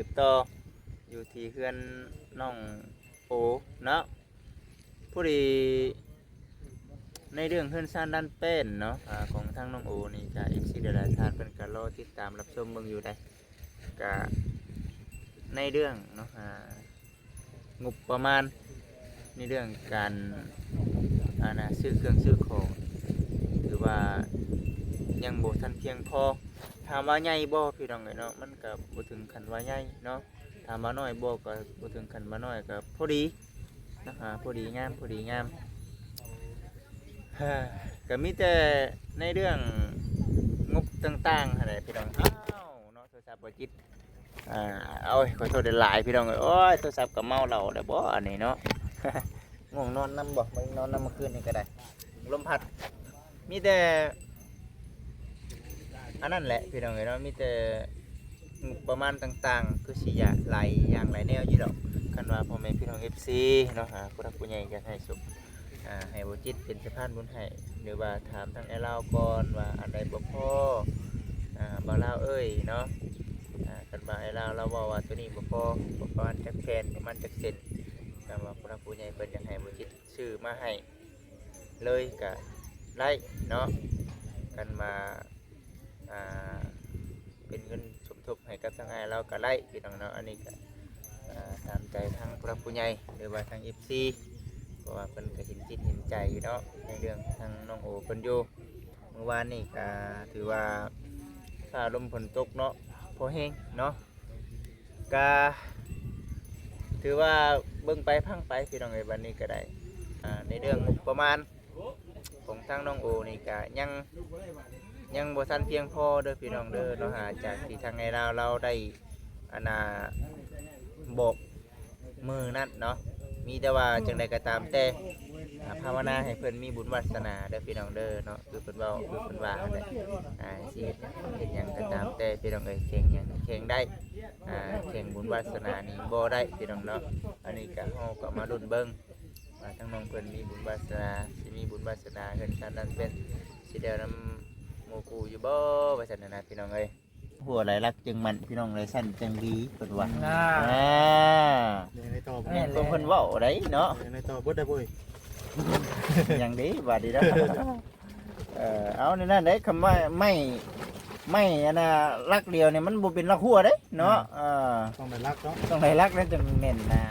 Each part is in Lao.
ສືບຕໍ່ຢູ່ທີ່ເຮືອນນ້ອງໂອເນາະ. ພໍດີໃນເລື່ອງເຮືອນຊານດ້ານແປ້ນເນາະ ອາ ຂອງທາງນ້ອງໂອນີ້ກະ ເອັຟຊີ ຫຼາຍໆທ່ານເພິ່ນກະລໍຕິດຕາມຮັບຊົມເບິ່ງຢູ່ໃດ໋ ກະໃນເລື່ອງເນາະ ອາ ງົບປະມານໃນເລື່ອງການ ອັນນ່າ ຊື້ເຄື່ອງຊື້ຂອງ ຖືວ່າຍັງບໍ່ທັນພຽງພໍ. ຖາມວ່າໃຫຍ່ບໍ່ ພີ່ນ້ອງເອີຍເນາະ ມັນກະບໍ່ເຖິງຂັ້ນວ່າໃຫຍ່ເນາະ. ຖາມວ່ານ້ອຍບໍ່ ກໍບໍ່ເຖິງຂັ້ນວ່ານ້ອຍ ກໍພໍດີເນາະ ອາ ພໍດີງາມ ພໍດີງາມ. ກະມີແຕ່ໃນເລື່ອງງົບຕ່າງໆຫັ້ນແຫຼະ ພີ່ນ້ອງ. ອ້າວເນາະ ໂທລະສັບບໍ່ຈິດ ອາ ໂອ້ຍ ຂໍໂທດຫຼາຍໆ ພີ່ນ້ອງເອີຍ. ໂອ້ຍ ໂທລະສັບກໍເມົາເຫຼົ້າແລ້ວບໍ່ອັນນີ້ເນາະ ງ່ວງນອນນຳບໍ່ ບໍ່ໄດ້ນອນນຳ ມື້ຄືນນີ້ກໍໄດ້ ລົມພັດ. ມີແຕ່ອັນນັ້ນແຫຼະ ພີ່ນ້ອງເອີຍເນາະ ມີແຕ່ງົບປະມານຕ່າງໆ ຄືຊິຢາກຫຼາຍຢ່າງຫຼາຍແນວຢູ່ດອກ. ຄັນວ່າພໍ່ແມ່ພີ່ນ້ອງ ເອັຟຊີ ເນາະ ຫາຜູ້ຫຼັກຜູ້ໃຫຍ່ຢາກໃຫ້ສົບ ອາ ໃຫ້ບໍ່ຈິດເປັນສະພານບຸນໃຫ້ ຫຼືວ່າຖາມທາງອ້າຍລາວກ່ອນວ່າອັນໃດບໍ່ພໍ ອາ ບ່າວລາວເອີຍເນາະ ອາ ຄັນວ່າອ້າຍລາວລາວເວົ້າວ່າໂຕນີ້ບໍ່ພໍ ປະມານຈັກແຜ່ນ ປະມານຈັກເສັ້ນ ຄັນວ່າຜູ້ຫຼັກຜູ້ໃຫຍ່ເພິ່ນຢາກໃຫ້ບໍ່ຈິດຊື້ມາໃຫ້ເລີຍກະໄດ້ເນາະ. ຄັນວ່າ ອ່າ ເປັນເງິນສົມທົບໃຫ້ກັບທາງອ້າຍລາວກໍໄດ້ ພີ່ນ້ອງເນາະ. ອັນນີ້ກໍ ອ່າ ຕາມໃຈທາງຜູ້ຫຼັກຜູ້ໃຫຍ່ ຫຼືວ່າທາງ ເອັຟຊີ ເພາະວ່າເພິ່ນກໍເຫັນຈິດເຫັນໃຈຢູ່ເນາະ ໃນເລື່ອງທາງນ້ອງໂອເພິ່ນຢູ່. ມື້ວານນີ້ກໍຖືວ່າຟ້າລົມຝົນຕົກເນາະ ພໍແຮງເນາະ ກະຖືວ່າເບິ່ງໄປຟັງໄປ ພີ່ນ້ອງເອີຍ. ບັດນີ້ກໍໄດ້ ອ່າ ໃນເລື່ອງງົບປະມານ ຂອງທາງນ້ອງໂອນີ້ກະຍັງ ຍັງບໍ່ທັນພຽງພໍເດີ ພີ່ນ້ອງເດີເນາະ ຈາກທີ່ທາງອ້າຍລາວລາວໄດ້ ອັນນ່າ ບອກມື້ນັ້ນເນາະ. ມີແຕ່ວ່າຈັ່ງໃດກໍຕາມແຕ່ ອ່າ ພາວະນາໃຫ້ເພິ່ນມີບຸນວາສະໜາເດີ ພີ່ນ້ອງເດີເນາະ. ຄືເພິ່ນເວົ້າ ຄືເພິ່ນວ່າຫັ້ນແຫຼະ ອ່າ ຊິເຮັດຫຍັງ ເຮັດຫຍັງກໍຕາມແຕ່ ພີ່ນ້ອງເອີຍ. ແຂ່ງຫຍັງແຂ່ງໄດ້ ອ່າ ແຂ່ງບຸນວາສະໜານີ້ບໍ່ໄດ້ ພີ່ນ້ອງເນາະ. ອັນນີ້ກໍ ເຮົາກໍມາລຸ້ນເບິ່ງ ວ່າທາງນ້ອງເພິ່ນມີບຸນວາສະໜາ ຊິມີບຸນວາສະໜາເຮືອນຊານດ້ານແປ້ນ ຊິໄດ້ນຳໝູ່ຄູ່ຢູ່ບໍ່ ວ່າຊັ້ນນະ ພີ່ນ້ອງເອີຍ. ຫົວຫຼາຍຫຼັກຈຶ່ງໝັ້ນ ພີ່ນ້ອງເອີຍ ຊັ້ນຈັ່ງດີເພິ່ນວ່າ. ອ່າ ອ່າ ຍັງໄດ້ຕໍ່ບໍ່? ແມ່ນຄວາມເພິ່ນເວົ້າໄດ໋ເນາະ ຍັງໄດ້ຕໍ່ເບິດໄດ້ບໍ່? ຍັງເດ້ ບາດນີ້ນະ. ເອີ ເອົາ ໃນນັ້ນເດ້ ຄຳວ່າໄມ້ ໄມ້ອັນນ່າ ຫຼັກດຽວນີ້ມັນບໍ່ເປັນຫຼັກຫົວເດ້ເນາະ. ອ່າ ເອີ ຕ້ອງໄດ້ຫຼັກເນາະ ຕ້ອງໄດ້ຫຼັກແລ້ວຈຶ່ງແມ່ນນະ.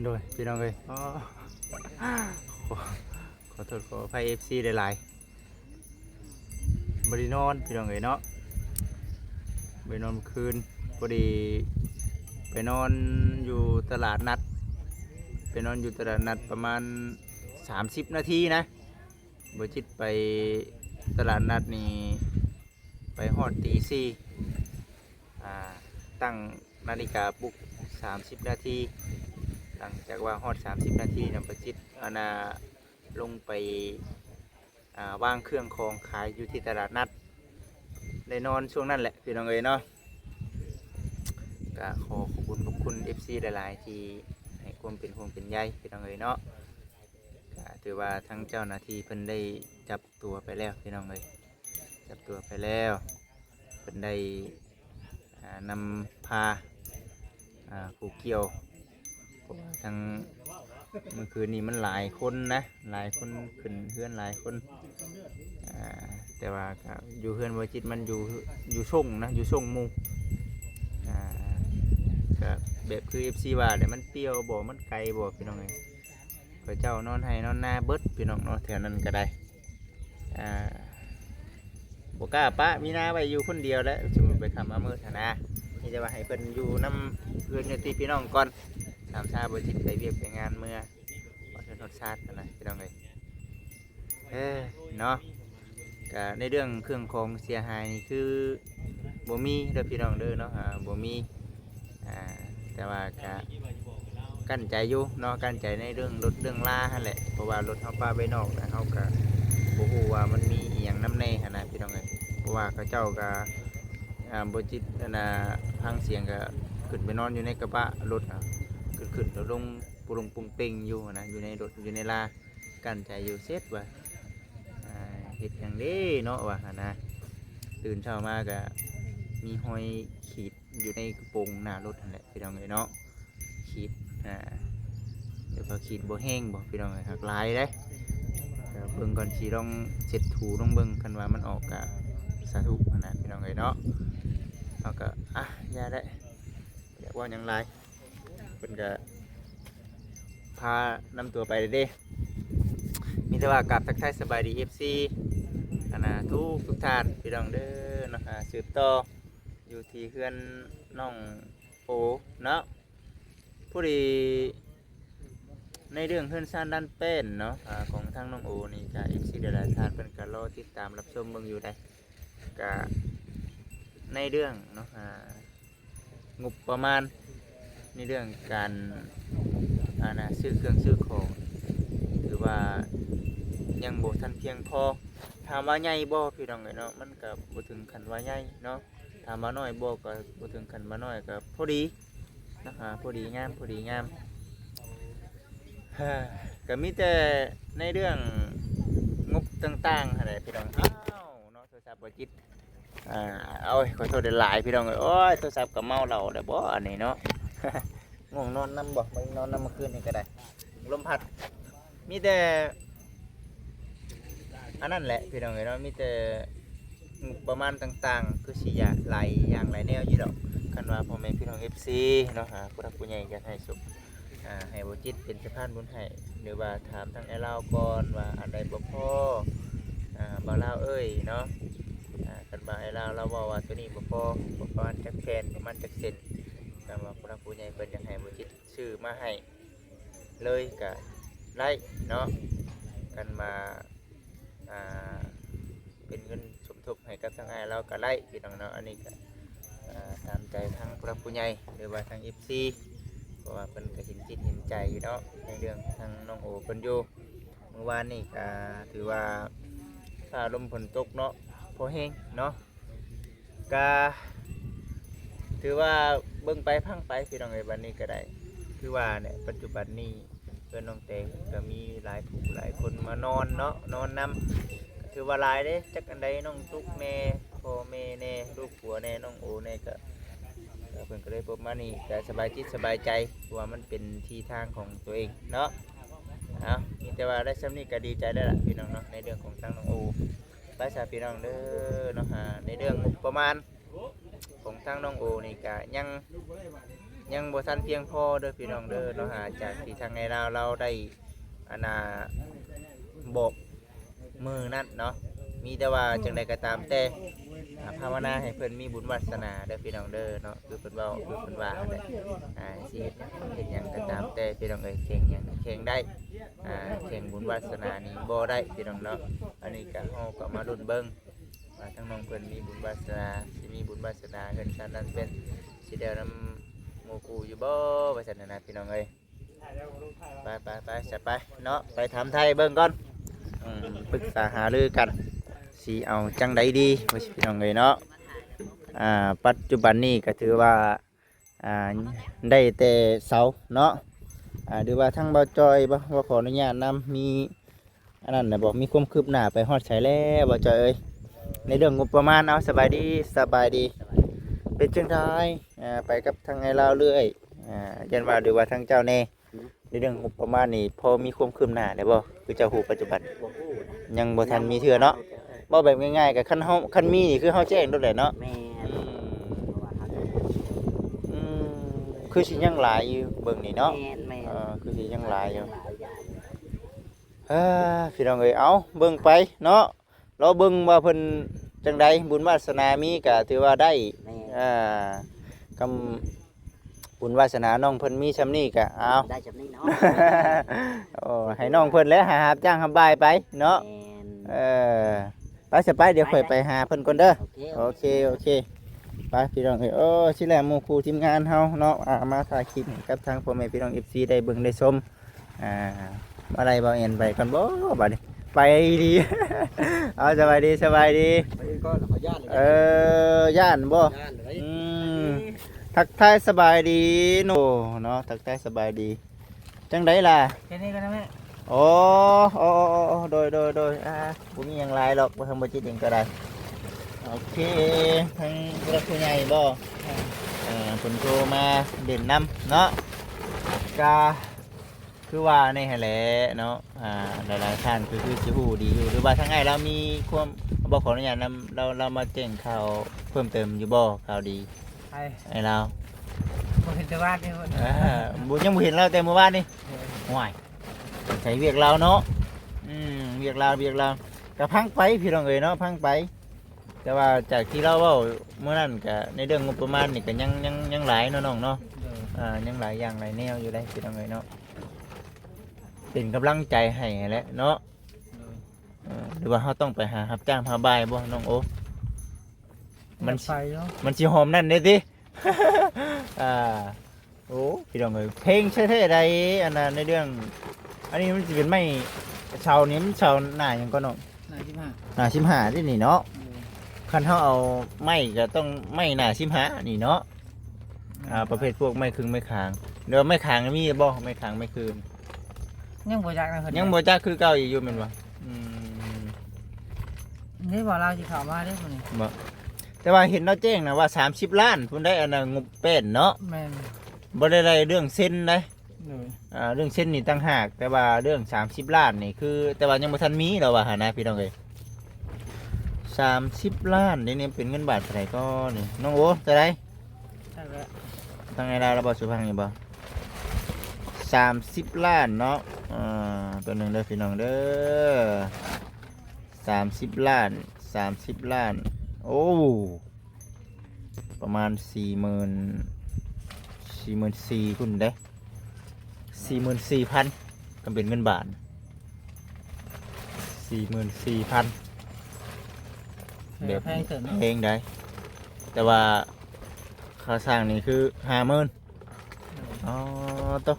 ໂດຍ ພີ່ນ້ອງເອີຍ ຂໍ ຂໍໂທດຂໍອະໄພ ເອັຟຊີ ຫຼາຍໆ. ບໍ່ໄດ້ນອນ ພີ່ນ້ອງເອີຍເນາະ ບໍ່ໄດ້ນອນມື້ຄືນ. ພໍດີໄປນອນຢູ່ຕະຫຼາດນັດ ໄປນອນຢູ່ຕະຫຼາດນັດປະມານສາມສິບນາທີນະ. ບໍ່ຈິດໄປຕະຫຼາດນັດນີ້ ໄປຮອດຕີສີ່ ອ່າ ຕັ້ງນາລິກາປຸກສາມສິບນາທີ. ຫຼັງຈາກວ່າຮອດສາມສິບນາທີນະ ບໍ່ຈິດ ອັນນ່າ ລົງໄປ ອ່າ ວາງເຄື່ອງຂອງຂາຍຢູ່ທີ່ຕະຫຼາດນັດ ໄດ້ນອນຊ່ວງນັ້ນແຫຼະ ພີ່ນ້ອງເອີຍເນາະ. ກະຂໍຂອບຄຸນຂອບຄຸນ ເອັຟຊີ ຫຼາຍໆ ທີ່ໃຫ້ຄວາມເປັນຫ່ວງເປັນໃຍ ພີ່ນ້ອງເອີຍເນາະ. ກະຖືວ່າທາງເຈົ້າໜ້າທີ່ເພິ່ນໄດ້ຈັບຕົວໄປແລ້ວ ພີ່ນ້ອງເອີຍ ຈັບຕົວໄປແລ້ວ. ເພິ່ນໄດ້ ອ່າ ນຳພາ ອ່າ ຜູ້ກ່ຽວ ເພາະວ່າທັງມື້ຄືນນີ້ມັນຫຼາຍຄົນນະ ຫຼາຍຄົນ ຂຶ້ນເຮືອນຫຼາຍຄົນ. ອ່າ ແຕ່ວ່າກໍຢູ່ເຮືອນບໍ່ຈິດ ມັນຢູ່ ຢູ່ຊົງນະ ຢູ່ຊົງໝູ່. ອ່າ ກໍແບບຄື ເອັຟຊີ ວ່າແຫຼະ ມັນປ່ຽວບໍ່ ມັນໄກບໍ່ ພີ່ນ້ອງເອີຍ. ເຂົາເຈົ້ານອນໄຮ່ນອນນາເບິດ ພີ່ນ້ອງເນາະ ແຖວນັ້ນກໍໄດ້. ອ່າ ບໍ່ກ້າປະມີນາໄວ້ຢູ່ຄົນດຽວແຫຼະ ສົມມຸດໄປຄ່ຳມາມືດຫັ້ນນະ. ມີແຕ່ວ່າໃຫ້ເພິ່ນຢູ່ນຳເພື່ອນຍາດຕິພີ່ນ້ອງກ່ອນ ຕາມຊາບໍ່ຈິດໄປວຽກໄປງານເມືອ ຮອດເຮືອນຮອດຊານຫັ້ນນະ ພີ່ນ້ອງເອີຍ. ເອີ ເນາະ ກະໃນເລື່ອງເຄື່ອງຂອງເສຍຫາຍນີ້ຄືບໍ່ມີເດີ ພີ່ນ້ອງເດີເນາະ ອ່າ ບໍ່ມີ. ອ່າ ແຕ່ວ່າກະກັ້ນໃຈຢູ່ເນາະ ກັ້ນໃຈໃນເລື່ອງລົດເລື່ອງລາຫັ້ນແຫຼະ ເພາະວ່າລົດເຮົາປະໄວ້ນອກ ແລ້ວເຮົາກະບໍ່ຮູ້ວ່າມັນມີອີ່ຫຍັງນຳແດ່ຫັ້ນ. າເຂົາເຈົ້າກໍ ອ່າ ບໍ່ຈິດ ອັນນ່າ ຟັງສຽງກໍຂຶ້ນໄປນອນຢູ່ໃນກະບະລົດ ອາ ຂຶ້ນໆລົງປຸງເປັງຢູ່ຫັ້ນນະ ຢູ່ໃນລົດ ຢູ່ໃນລາ ກັ້ນໃຈຢູ່ເສັດວ່າ ອ່າ ເຮັດຫຍັງເດ້ເນາະວ່າຫັ້ນນະ. ຕື່ນເຊົ້າມາກໍມີຮອຍຂີດຢູ່ໃນກະໂປງໜ້າລົດຫັ້ນແຫຼະ ພີ່ນ້ອງເອີຍເນາະ. ຂີດ ອ່າ ແຕ່ວ່າຂີດບໍ່ແຮງບໍ່ ພີ່ນ້ອງເອີຍ ຫາກຫຼາຍເດ້. ກໍເບິ່ງກ່ອນ ຊິລອງເຊັດຖູລອງເບິ່ງ ຄັນວ່າມັນອອກກໍສາທຸຫັ້ນນະ ພີ່ນ້ອງເອີຍເນາະ. ເຮົາກໍ ອ່ະ ຢ່າໄດ້ ຢາກເວົ້າຫຍັງຫຼາຍ ເພິ່ນກໍພານຳຕົວໄປເດ້. ມີແຕ່ວ່າກາບທັກທາຍສະບາຍດີ ເອັຟຊີ ອັນນ່າ ທຸກໆທ່ານ ພີ່ນ້ອງເດີເນາະ. ອ່າ ສືບຕໍ່ຢູ່ທີ່ເຮືອນນ້ອງໂອເນາະ. ພໍດີໃນເລື່ອງເຮືອນຊານດ້ານແປ້ນເນາະ ອ່າ ຂອງທາງນ້ອງໂອນີ້ ກໍ ເອັຟຊີ ຫຼາຍໆທ່ານເພິ່ນກໍລໍຕິດຕາມຮັບຊົມເບິ່ງຢູ່ໃດ໋. ກະໃນເລື່ອງເນາະ ອ່າ ງົບປະມານ ໃນເລື່ອງການ ອັນນ່າ ຊື້ເຄື່ອງຊື້ຂອງ ຖືວ່າຍັງບໍ່ທັນພຽງພໍ. ຖາມວ່າໃຫຍ່ບໍ່ ພີ່ນ້ອງເອີຍເນາະ ມັນກໍບໍ່ເຖິງຂັ້ນວ່າໃຫຍ່ເນາະ. ຖາມວ່ານ້ອຍບໍ່ ກໍບໍ່ເຖິງຂັ້ນວ່ານ້ອຍ ກໍພໍດີເນາະ ອ່າ ພໍດີງາມ ພໍດີງາມ. ກໍມີແຕ່ໃນເລື່ອງງົບຕ່າງໆຫັ້ນແຫຼະ ພີ່ນ້ອງ. ອ້າວ ເນາະ ໂທລະສັບບໍ່ຈິດ ອ່າ ໂອ້ຍ ຂໍໂທດຫຼາຍໆ ພີ່ນ້ອງເອີຍ. ໂອ້ຍ ໂທລະສັບກໍເມົາເຫຼົ້າແລ້ວບໍ່ອັນນີ້ເນາະ. ງ່ວງນອນນຳບໍ່? ບໍ່ນອນນຳ ມື້ຄືນນີ້ກໍໄດ້ ລົມພັດ. ມີແຕ່ອັນນັ້ນແຫຼະ ພີ່ນ້ອງເອີຍເນາະ ມີແຕ່ງົບປະມານຕ່າງໆ ຄືຊິຢາກຫຼາຍຢ່າງຫຼາຍແນວຢູ່ດອກ. ຄັນວ່າພໍ່ແມ່ພີ່ນ້ອງ ເອັຟຊີ ເນາະ ຫາຜູ້ຫຼັກຜູ້ໃຫຍ່ຢາກໃຫ້ສຸກ ອ່າ ໃຫ້ບໍ່ຈິດເປັນສະພານບຸນໃຫ້ ຫຼືວ່າຖາມທາງອ້າຍລາວກ່ອນວ່າອັນໃດບໍ່ພໍ ອ່າ ບ່າວລາວເອີຍເນາະ. ອ່າ ຄັນວ່າອ້າຍລາວລາວເວົ້າວ່າໂຕນີ້ບໍ່ພໍ ປະມານຈັກແຜ່ນ ປະມານຈັກເຊັນ ຄັນວ່າຜູ້ຫຼັກຜູ້ໃຫຍ່ເພິ່ນຢາກໃຫ້ບໍ່ຈິດຊື້ມາໃຫ້ເລີຍກໍໄດ້ເນາະ. ຄັນວ່າ ອ່າ ເປັນເງິນສົມທົບໃຫ້ກັບທາງອ້າຍລາວກໍໄດ້ ພີ່ນ້ອງເນາະ. ອັນນີ້ກໍ ອ່າ ຕາມໃຈທາງຜູ້ຫຼັກຜູ້ໃຫຍ່ ຫຼືວ່າທາງ ເອັຟຊີ ເພາະວ່າເພິ່ນກໍເຫັນຈິດເຫັນໃຈຢູ່ເນາະ ໃນເລື່ອງທາງນ້ອງໂອເພິ່ນຢູ່. ມື້ວານນີ້ກໍຖືວ່າຟ້າລົມຝົນຕົກເນາະ ພໍແຮງເນາະ. ກະຖືວ່າເບິ່ງໄປຟັງໄປ ພີ່ນ້ອງເອີຍ. ບັດນີ້ກໍໄດ້ ຄືວ່າແຫຼະ ປັດຈຸບັນນີ້ເຮືອນນ້ອງແຕງກໍມີຫຼາຍຜູ້ຫຼາຍຄົນມານອນເນາະ ນອນນຳ ກໍຖືວ່າຫຼາຍເດ້. ຈັກອັນໃດ ນ້ອງຕຸກແດ່ ພໍ່ແມ່ແດ່ ລູກຜົວແດ່ ນ້ອງໂອແດ່ ກໍ ກໍເພິ່ນກໍເລີຍພົບມານີ້ ກໍສະບາຍຈິດສະບາຍໃຈ ເພາະວ່າມັນເປັນທີ່ທາງຂອງຕົວເອງເນາະ. ເອົາ ມີແຕ່ວ່າໄດ້ສ່ຳນີ້ກໍດີໃຈແລ້ວລະ ພີ່ນ້ອງເນາະ ໃນເລື່ອງຂອງທາງນ້ອງໂອ. ໄປຊະ ພີ່ນ້ອງເດີເນາະ ຫາໃນເລື່ອງງົບປະມານຂອງທາງນ້ອງໂອນີ້ກະຍັງ ຍັງບໍ່ທັນພຽງພໍເດີ ພີ່ນ້ອງເດີເນາະ ຫາຈາກທີ່ທາງອ້າຍລາວລາວໄດ້ ອັນນ່າ ບອກມື້ນັ້ນເນາະ. ມີແຕ່ວ່າຈັ່ງໃດກໍຕາມແຕ່ ອ່າ ພາວະນາໃຫ້ເພິ່ນມີບຸນວາສະໜາເດີ ພີ່ນ້ອງເດີເນາະ. ຄືເພິ່ນເວົ້າ ຄືເພິ່ນວ່າຫັ້ນແຫຼະ ອ່າ ຊິເຮັດຫຍັງ ເຮັດຫຍັງກໍຕາມແຕ່ ພີ່ນ້ອງເອີຍ ແຂ່ງຫຍັງແຂ່ງໄດ້ ອ່າ ແຂ່ງບຸນວາສະໜານີ້ບໍ່ໄດ້ ພີ່ນ້ອງເນາະ. ອັນນີ້ກໍ ເຮົາກໍມາລຸ້ນເບິ່ງວ່າທາງນ້ອງເພິ່ນມີບຸນວາສະໜາ ຊິມີບຸນວາສະໜາເຮືອນຊານນັ້ນເປັນ ຊິໄດ້ນຳໝູ່ຄູ່ຢູ່ບໍ່ ວ່າຊັ້ນນະ ພີ່ນ້ອງເອີຍ. ໄປໆໆ ຊະໄປເນາະ ໄປຖາມໄທເບິ່ງກ່ອນ ອືມ ປຶກສາຫາລືກັນ ຊິເອົາຈັ່ງໃດດີ ວ່າຊັ້ນ ພີ່ນ້ອງເອີຍເນາະ. ອ່າ ປັດຈຸບັນນີ້ກໍຖືວ່າ ອ່າ ໄດ້ແຕ່ເຊົາເນາະ ອ່າ ຫຼືວ່າທາງບ່າວຈ່ອຍບໍ່ ຂໍອະນຸຍາດນຳ ມີອັນນັ້ນນະບໍ່ ມີຄວາມຄືບໜ້າໄປຮອດໃສແລ້ວ ບ່າວຈ່ອຍເອີຍ ໃນເລື່ອງງົບປະມານ? ເອົາ ສະບາຍດີ ສະບາຍດີ ເປັນຈັ່ງໃດ ອ່າ ໄປກັບທາງອ້າຍລາວເລື້ອຍ ອ່າ ຢ້ານວ່າ ຫຼືວ່າທາງເຈົ້າແດ່ ໃນເລື່ອງງົບປະມານນີ້ ພໍມີຄວາມຄືບໜ້າແລ້ວບໍ່? ຄືເຈົ້າຮູ້ປັດຈຸບັນ ບໍ່ຮູ້ນະ ຍັງບໍ່ທັນມີເທື່ອເນາະ. ເວົ້າແບບງ່າຍໆ ກໍຄັນເຮົາ ຄັນມີນີ້ຄືເຮົາແຈ້ງໂລດແຫຼະເນາະ. ແມ່ນ ອືມ ອືມ ຄືຊິຍັງຫຼາຍຢູ່ເບິ່ງນີ້ເນາະ. ແມ່ນໆ ເອີ ຄືຊິຍັງຫຼາຍຢູ່ ຍັງຫຼາຍຢູ່. ເອີ ພີ່ນ້ອງເອີຍ ເອົາ ເບິ່ງໄປເນາະ ລໍເບິ່ງວ່າເພິ່ນຈັ່ງໃດ ບຸນວາສະໜາມີກໍຖືວ່າໄດ້. ແມ່ນ ອ່າ ຄຳ ບຸນວາສະໜານ້ອງເພິ່ນມີຊ່ຳນີ້ກະເອົາ ໄດ້ຊ່ຳນີ້ເນາະ. ໂອ້ ໃຫ້ນ້ອງເພິ່ນແຫຼະຫາຮັບຈ້າງຮັບບາຍໄປເນາະ. ແມ່ນ ເອີ ໄປຊະໄປ ດຽວຂ້ອຍໄປຫາເພິ່ນກ່ອນເດີ. ໂອເຄ ໂອເຄ ໂອເຄ ໄປພີ່ນ້ອງເອີຍ. ໂອ້ ຊິແລ້ວໝູ່ຄູ່ທີມງານເຮົາເນາະ ອ່າ ມາຖ່າຍຄລິບໃຫ້ກັບທາງພໍ່ແມ່ພີ່ນ້ອງເອັຟຊີໄດ້ເບິ່ງໄດ້ຊົມ. ອ່າ ມາໄລ່ບ່າວແອນໄປກ່ອນບໍ່ບາດນີ້ ໄປດີ. ເອົາ ສະບາຍດີ ສະບາຍດີ. ກ່ອນ ເຂົາຢ້ານເລີຍ ເອີ ຢ້ານບໍ່? ຢ້ານເລີຍ ອືມ ທັກທາຍສະບາຍດີໂນເນາະ ທັກທາຍສະບາຍດີ ຈັ່ງໃດລະ? ແຄ່ນີ້ກໍໄດ້ແມ່. ໂອ້ ໂອ້ ໂອ້ ໂອ້ ໂດຍ ໂດຍ ໂດຍ ອ່າ ບໍ່ມີຫຍັງຫຼາຍດອກ ບໍ່ທຳບໍ່ຈິດຫຍັງກໍໄດ້. ໂອເຄ ທາງຜູ້ຫຼັກຜູ້ໃຫຍ່ບໍ່? ເອີ ເພິ່ນໂທມາຫຼິ້ນນຳເນາະ ກະຄືວ່ານີ້ຫັ້ນແຫຼະເນາະ ອ່າ ຫຼາຍໆທ່ານກໍຄືຊິຮູ້ດີຢູ່ ຫຼືວ່າທາງອ້າຍລາວມີຄວາມ ບໍ່ ຂໍອະນຸຍາດນຳ ລາວ ລາວມາແຈ້ງຂ່າວເພີ່ມເຕີມຢູ່ບໍ່? ຂ່າວດີ ໃຜ? ອ້າຍລາວ ບໍ່ເຫັນແຕ່ວານນີ້ ອ່າ ບໍ່ ຍັງບໍ່ເຫັນລາວແຕ່ມື້ວານນີ້. ໂດຍ ໂອ້ຍ ໃສ່ວຽກລາວເນາະ ອືມ ວຽກລາວ ວຽກລາວ ກະພັງໄປພີ່ນ້ອງເອີຍເນາະ ພັງໄປ ແຕ່ວ່າຈາກທີ່ລາວເວົ້າມື້ນັ້ນ ກະໃນເລື່ອງງົບປະມານນີ້ ກະຍັງ ຍັງ ຍັງຫຼາຍເນາະນ້ອງເນາະ. ໂດຍ ອ່າ ຍັງຫຼາຍຢ່າງຫຼາຍແນວຢູ່ເດ້ພີ່ນ້ອງເອີຍເນາະ ເປັນກຳລັງໃຈໃຫ້ຫັ້ນແຫຼະເນາະ. ໂດຍ ເອີ ຫຼືວ່າເຮົາຕ້ອງໄປຫາຮັບຈ້າງພາບ່າຍບໍ່ນ້ອງໂອ? ມັນ ມັນຊິຫອມນັ້ນເດ້ຕິ ອ່າ ໂອ້ ພີ່ນ້ອງເອີຍ ເພັງແທ້ໆໃດ໋ ອັນນ່າ ໃນເລື່ອງ ອັນນີ້ມັນຊິເປັນໄມ້ເສົານີ້ ມັນເສົາໜ້າຫຍັງກໍນ້ອງ? ໜ້າສິບຫ້າ ໜ້າສິບຫ້າເດ້ນີ້ເນາະ. ໂດຍ ຄັນເຮົາເອົາໄມ້ກໍຕ້ອງໄມ້ໜ້າສິບຫ້ານີ້ເນາະ. ອ່າ ປະເພດພວກໄມ້ຄຶງໄມ້ຄາງ ຫຼືວ່າໄມ້ຄາງມີບໍ່? ໄມ້ຄາງໄມ້ຄຶງ ຍັງບໍ່ຈັກນະ ຍັງບໍ່ຈັກຄືເກົ່າອີກຢູ່ແມ່ນບໍ່? ອືມ ນີ້ບໍ່ ລາວຊິເຂົ້າມາເດ້ມື້ນີ້ ບໍ່ ແຕ່ວ່າເຫັນລາວແຈ້ງນະວ່າສາມສິບລ້ານພຸ້ນໄດ໋ ອັນນ່າ ງົບແປ້ນເນາະ. ແມ່ນ ບໍ່ໄດ້ໄລ່ເລື່ອງເຊັນໄດ໋. ໂດຍ ອ່າ ເລື່ອງເຊັນນີ້ຕ່າງຫາກ ແຕ່ວ່າເລື່ອງສາມສິບລ້ານນີ້ຄື ແຕ່ວ່າຍັງບໍ່ທັນມີ ລາວວ່າຫັ້ນນະ ພີ່ນ້ອງເອີຍ. ສາມສິບລ້ານນີ້ ນີ້ເປັນເງິນບາດເທົ່າໃດກໍນີ້ ນ້ອງໂອ? ເທົ່າໃດ? ທາງອ້າຍລາວລາວເວົ້າສູ່ຟັງຢູ່ບໍ່? ສາມສິບລ້ານເນາະ. ອ່າ ແປັບໜຶ່ງເດີພີ່ນ້ອງເດີ ສາມສິບລ້ານ ສາມສິບລ້ານ ໂອ້ ປະມານສີ່ໝື່ນ ສີ່ໝື່ນສີ່ພຸ້ນເດ້ ສີ່ໝື່ນສີ່ພັນ ຄັນເປັນເງິນບາດ ສີ່ໝື່ນສີ່ພັນ ແບບແພງເຕີບເນາະ ແພງໃດ໋ ແຕ່ວ່າຄ່າສ້າງນີ້ຄືຫ້າໝື່ນ. ໂດຍ ອໍ ໂຕ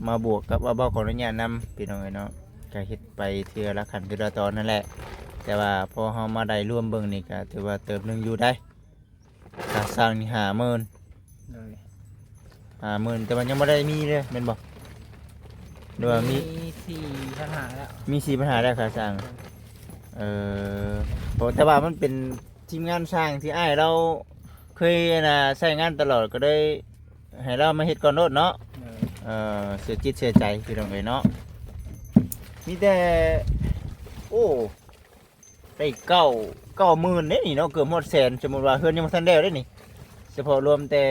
ມາບວກກັບວ່າ ເວົ້າ ຂໍອະນຸຍາດນຳພີ່ນ້ອງເອີຍເນາະ ກະເຮັດໄປເທື່ອລະຂັ້ນເທື່ອລະຕອນນັ້ນແຫຼະ ແຕ່ວ່າພໍເຮົາມາໄດ້ລວມເບິ່ງນີ້ ກະຖືວ່າເຕີບໜຶ່ງຢູ່ໄດ໋. ຄ່າສ້າງນີ້ຫ້າໝື່ນ. ໂດຍ ຫ້າໝື່ນ ແຕ່ວ່າຍັງບໍ່ໄດ້ມີເດ້ແມ່ນບໍ່? ຫຼືວ່າມີ ມີສີ່ພັນຫ້າແລ້ວ ມີສີ່ພັນຫ້າແລ້ວຄ່າສ້າງ. ເອີ ໂອ້ ແຕ່ວ່າມັນເປັນທີມງານຊ່າງທີ່ອ້າຍລາວເຄີຍ ອັນນ່າ ໃຊ້ງານຕະຫຼອດ ກໍເລີຍໃຫ້ລາວມາເຮັດກ່ອນໂລດເນາະ. ໂດຍ ເອີ ເຊື່ອຈິດເຊື່ອໃຈພີ່ນ້ອງເອີຍເນາະ ມີແຕ່ ໂອ້ ໄດ້ເກົ້າ ເກົ້າໝື່ນເດ້ນີ້ເນາະ ເກືອບຮອດແສນ ສົມມຸດວ່າເຮືອນຍັງບໍ່ທັນແລ້ວເດ້ນີ້ ສະເພາະລວມແຕ່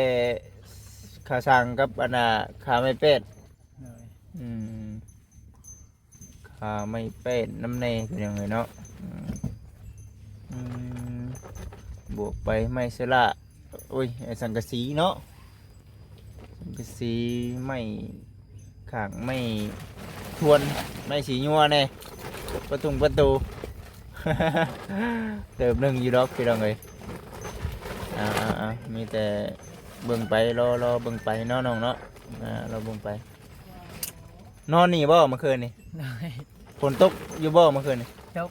ຄ່າຊ່າງກັບ ອັນນ່າ ຄ່າໄມ້ແປ້ນ. ໂດຍ ອືມ ຄ່າໄມ້ແປ້ນນຳແດ່ພີ່ນ້ອງເອີຍເນາະ. ອືມ ອືມ ບວກໄປໄມ້ເຊລາ ໂອ້ຍ ໄອ້ສັງກະສີເນາະ ສັງກະສີ ໄມ້ຂ້າງ ໄມ້ທວນ ໄມ້ສີຍົວແດ່ ປະຕຸງປະຕູ ເຕີບໜຶ່ງຢູ່ດອກພີ່ນ້ອງເອີຍ. ເອົາ ເອົາ ເອົາ ມີແຕ່ເບິ່ງໄປ ລໍ ລໍເບິ່ງໄປເນາະນ້ອງເນາະ. ອ່າ ລໍເບິ່ງໄປ. ນອນນີ້ບໍ່ເມື່ອຄືນນີ້? ໂດຍ ຝົນຕົກຢູ່ບໍ່ເມື່ອຄືນນີ້? ຕົກ.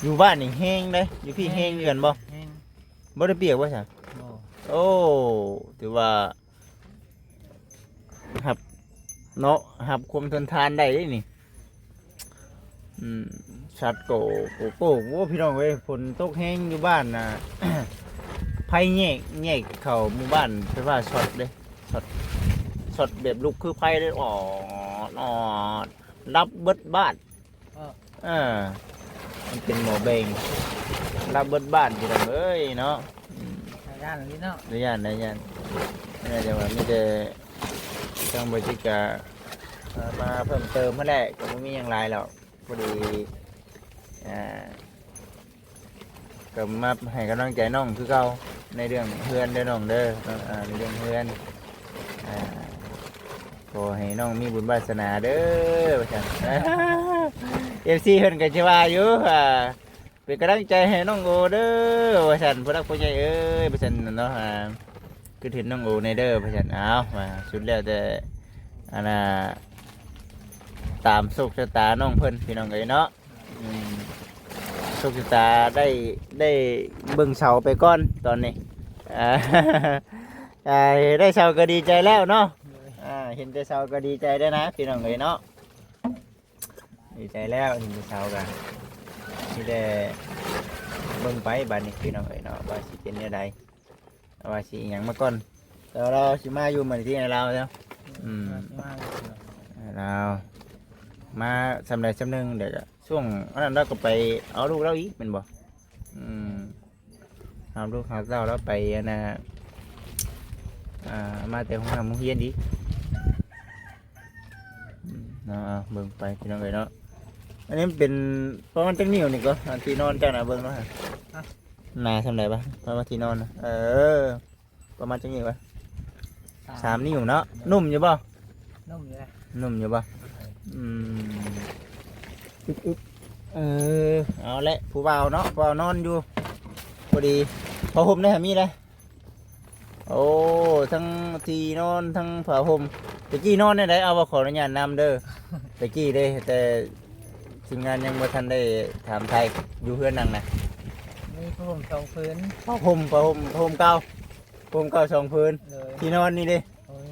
ຢູ່ບ້ານນີ້ແຮງເດ້ ຢູ່ພີ້ແຮງຄືກັນບໍ່? ແຮງ. ບໍ່ໄດ້ປຽກບໍ່ຊະ? ບໍ່. ໂອ້ ຖືວ່າຮັບເນາະ ຮັບຄວາມທົນທານໄດ້ເດ້ນີ້. ອືມ ສັດກໍ ໂອ້ ໂອ້ ໂອ້ ພີ່ນ້ອງເອີຍ ຝົນຕົກແຮງຢູ່ບ້ານນະ ໄຟແຍກ ແຍກເຂົ້າໝູ່ບ້ານ ໄຟຟ້າຊັອດເດ້ ຊັອດ ຊັອດແບບລຸກຄືໄຟເດ້ ອອດ ອອດ ດັບເບິດບ້ານ. ເອີ ເອີ ມັນເປັນໝໍ້ແບງ ດັບເບິດບ້ານພີ່ນ້ອງເອີຍເນາະ. ອືມ ໄດ້ຢ້ານອີ່ຫຼີເນາະ ໄດ້ຢ້ານ ໄດ້ຢ້ານ. ແຕ່ວ່າມີແຕ່ທາງບໍລິສັດກະ ເອີ ມາເພີ່ມເຕີມຫັ້ນແຫຼະ ກໍບໍ່ມີຫຍັງຫຼາຍແລ້ວ ພໍດີ ອ່າ ກໍມາໃຫ້ກຳລັງໃຈນ້ອງຄືເກົ່າ ໃນເລື່ອງເຮືອນເດີນ້ອງເດີ ເນາະ ອ່າ ໃນເລື່ອງເຮືອນ ອ່າ ຂໍໃຫ້ນ້ອງມີບຸນວາສະໜາເດີ ວ່າຊັ້ນ. ເອັຟຊີເພິ່ນກໍຊິວ່າຢູ່ ອ່າ ເປັນກຳລັງໃຈໃຫ້ນ້ອງໂອເດີ ວ່າຊັ້ນ ຜູ້ຫຼັກຜູ້ໃຫຍ່ເອີຍ ວ່າຊັ້ນເນາະ. ອ່າ ຄິດເຫັນນ້ອງໂອແດ່ເດີ ວ່າຊັ້ນ. ເອົາ ວ່າສຸດແລ້ວແຕ່ ອັນນ່າ ຕາມໂຊກຊະຕານ້ອງເພິ່ນ ພີ່ນ້ອງເອີຍເນາະ. ອືມ ໂຊກຊະຕາໄດ້ ໄດ້ເບິ່ງເສົາໄປກ່ອນຕອນນີ້ ອ່າ ອ່າ ໄດ້ເສົາກໍດີໃຈແລ້ວເນາະ ອ່າ ເຫັນແຕ່ເສົາກໍດີໃຈແລ້ວນະ ພີ່ນ້ອງເອີຍເນາະ. ດີໃຈແລ້ວ ເຫັນຜູ້ສາວກະຊິໄດ້ເບິ່ງໄປບາດນີ້ ພີ່ນ້ອງເອີຍເນາະ ວ່າຊິເປັນແນວໃດ ວ່າຊິອີ່ຫຍັງມາກ່ອນ. ແຕ່ວ່າລາວຊິມາຢູ່ມື້ນີ້ລາວເນາະ ອືມ ລາວມາຊ່ຳໃດຊ່ຳໜຶ່ງ ດຽວກະຊ່ວງອັນນັ້ນລາວກໍໄປເອົາລູກລາວອີກແມ່ນບໍ່? ອືມ ຫາລູກຫາເຕົ້າແລ້ວໄປອັນນ່າ ອ່າ ມາແຕ່ໂຮງຮ່ຳໂຮງຮຽນອີກ ເນາະ ເບິ່ງໄປພີ່ນ້ອງເອີຍເນາະ. ອັນນີ້ມັນເປັນປະມານຈັກນິ້ວນີ້ກໍ ອັນທີ່ນອນເຈົ້ານະ ເບິ່ງເນາະ ໜາສ່ຳໃດວະ ປະມານທີ່ນອນນະ ເອີ ປະມານຈັກນິ້ວວະ ສາມ ສາມນິ້ວເນາະ. ນຸ່ມຢູ່ບໍ່? ນຸ່ມຢູ່ ນຸ່ມຢູ່ບໍ່? ອືມ ອຶບໆ ເອີ ເອົາແຫຼະ ຜູ້ບ່າວເນາະ ຜູ້ບ່າວນອນຢູ່ ພໍດີ ຜ້າຫົ່ມໄດ້ຫາມີໄດ້. ໂອ້ ທັງທີ່ນອນ ທັງຜ້າຫົ່ມ ແຕ່ກີ້ນອນແນວໃດ? ເອົາ ຂໍອະນຸຍາດນຳເດີ ແຕ່ກີ້ເດ້ ແຕ່ທີມງານຍັງບໍ່ທັນໄດ້ຖາມໄຖ່ ຢູ່ເຮືອນຫຼັງນະ ມີຜ້າຫົ່ມສອງຜືນ ຜ້າຫົ່ມ ຜ້າຫົ່ມ ຜ້າຫົ່ມເກົ່າ ຜົມເກົ່າສອງຜືນ ໂດຍ ທີ່ນອນນີ້ເດ້ ໂດຍ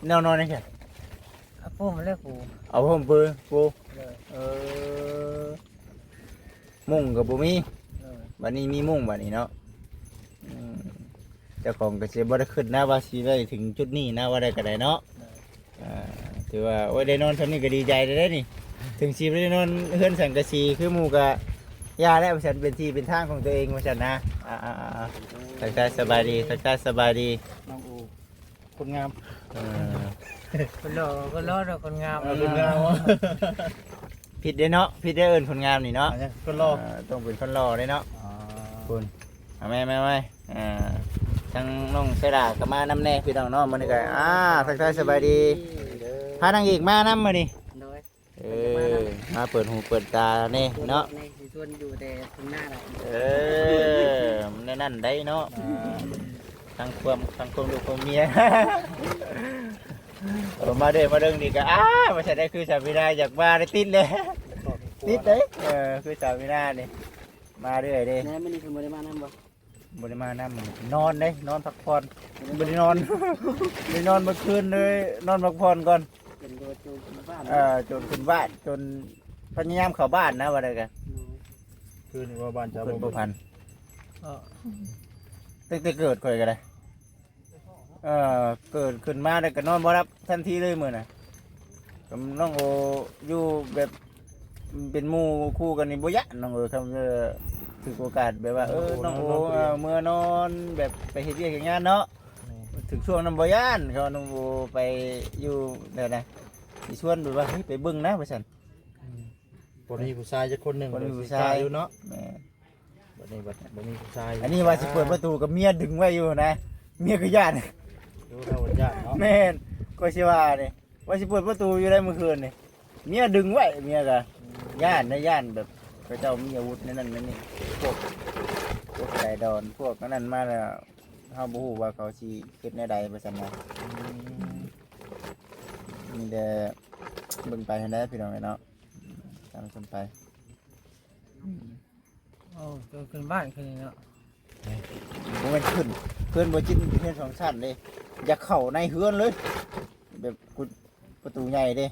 ແນວນອນນີ້ ເອົາຜົມແລ້ວປູ ເອົາຜົມປູ ເອີ ມຸ້ງກໍບໍ່ມີ ໂດຍ ບັດນີ້ມີມຸ້ງບັດນີ້ເນາະ ອືມ ເຈົ້າຂອງກໍຊິບໍ່ໄດ້ຄິດນະວ່າຊິໄດ້ເຖິງຈຸດນີ້ນະ ວ່າໄດ້ກໍໄດ້ເນາະ ໂດຍ ອ່າ ຖືວ່າ ໂອ້ຍ ໄດ້ນອນຊ່ຳນີ້ກໍດີໃຈແລ້ວເດ້ນີ້ ເຖິງຊິບໍ່ໄດ້ນອນເຮືອນສັງກະສີຄືໝູ່ກໍຢ່າແລ້ວ ວ່າຊັ້ນ ເປັນທີ່ເປັນທາງຂອງຕົວເອງ ວ່າຊັ້ນນະ ອ່າໆໆ ທັກທາຍສະບາຍດີ ທັກທາຍສະບາຍດີ ນ້ອງອູ ຄົນງາມ ເອີ ຄົນຫຼໍ່ ຄົນຫຼໍ່ດອກ ຄົນງາມ ເອີ ຄົນງາມ ຜິດເດ້ເນາະ ຜິດເດ້ເອີ້ນຄົນງາມນີ້ເນາະ ອັນນີ້ຄົນຫຼໍ່ ເອີ ຕ້ອງເປັນຄົນຫຼໍ່ເດ້ເນາະ ອໍ ຄຸນ ເອົາ ແມ່ ແມ່ ແມ່ ອ່າ ທາງນ້ອງເຊລາກໍມານຳແດ່ພີ່ນ້ອງເນາະ ມື້ນີ້ກໍ ອ່າ ທັກທາຍສະບາຍດີ ເດີ ພານາງເອກມານຳມື້ນີ້ ໂດຍ ເອີ ມາເປີດຫູເປີດຕາແດ່ເນາະ ໃນຊິຊວນຢູ່ແຕ່ເທິງໜ້າລະ ເອີ ມັນແນວນັ້ນໄດ໋ເນາະ ອ່າ ທັງຄວາມ ທັງຄວາມລູກຄວາມເມຍ ເອີ ມາເດີ ມາເດີນີ້ກໍ ອ້າ ວ່າຊັ້ນໄດ໋ ຄືສາມີນາຢາກມາໄດ້ຕິດເລີຍ ຕິດເດ້ ເອີ ຄືສາມີນານີ້ ມາເລື້ອຍເດ້ ແລ້ວມື້ນີ້ເພິ່ນບໍ່ໄດ້ມານຳບໍ່? ບໍ່ໄດ້ມານຳ ນອນເດ້ ນອນພັກຜ່ອນ ບໍ່ໄດ້ນອນ ບໍ່ໄດ້ນອນເມື່ອຄືນເລີຍ ນອນພັກຜ່ອນກ່ອນ ເປັນໂດນໂຈນຂຶ້ນບ້ານ ເອີ ໂຈນຂຶ້ນບ້ານ ໂຈນພະຍາຍາມເຂົ້າບ້ານນະ ວ່າໄດ້ກະ ຄືນວ່າບ້ານເຈົ້າບໍ່ ບໍ່ພັນ ເອີ ຕັ້ງແຕ່ເກີດຂ້ອຍກໍໄດ້ ເອີ ເກີດຂຶ້ນມາແລ້ວກໍນອນບໍ່ຫຼັບທັນທີເລີຍມື້ນະ ກັບນ້ອງໂອຢູ່ແບບເປັນໝູ່ຄູ່ກັນນີ້ບໍ່ຢ້ານ ນ້ອງເອີຍ ຄັນຖືກໂອກາດແບບວ່າ ເອີ ນ້ອງໂອ ເອີ ເມືອນອນແບບໄປເຮັດວຽກເຮັດງານເນາະ ແມ່ນ ຖືກຊ່ວງນັ້ນບໍ່ຢ້ານ ຄັນວ່ານ້ອງໂອໄປຢູ່ແນວໃດ ຊິຊວນແບບວ່າ ເຮີ້ຍ ໄປເບິ່ງນະ ວ່າຊັ້ນ ອືມ ບໍ່ມີຜູ້ຊາຍຈັກຄົນໜຶ່ງ ບໍ່ມີຜູ້ຊາຍ ຊິກ້າຢູ່ເນາະ ແມ່ນ ບັດນີ້ບັດບໍ່ມີຜູ້ຊາຍ ອັນນີ້ວ່າຊິເປີດປະຕູກໍເມຍດຶງໄວ້ຢູ່ນະ ເມຍກໍຢ້ານ ໂອ້ ເຮົາຢ້ານເນາະ ແມ່ນ ກໍຊິວ່ານີ້ ວ່າຊິເປີດປະຕູຢູ່ໃດມື້ຄືນນີ້ ເມຍດຶງໄວ້ ເມຍກໍ ອືມ ຢ້ານນະ ຢ້ານແບບເຂົາເຈົ້າມີອາວຸດໃນນັ້ນໃນນີ້ ພວກ ພວກໃຈດອນ ພວກອັນນັ້ນມາແລ້ວ ເຮົາບໍ່ຮູ້ວ່າເຂົາຊິຄິດແນວໃດວ່າຊັ້ນນະ ອືມ ມີແຕ່ເບິ່ງໄປຫັ້ນແຫຼະ ພີ່ນ້ອງເອີຍເນາະ ຕາມກັນໄປ ອືມ ໂອ້ ໂຕຂຶ້ນບ້ານຄືນນີ້ເນາະ ບໍ່ແມ່ນຂຶ້ນ ເຮືອນບໍ່ຈິດມັນເປັນເຮືອນສອງຊັ້ນເດ້ ຢາກເຂົ້າໃນເຮືອນເລີຍ ແບບປະຕູໃຫຍ່ເດ້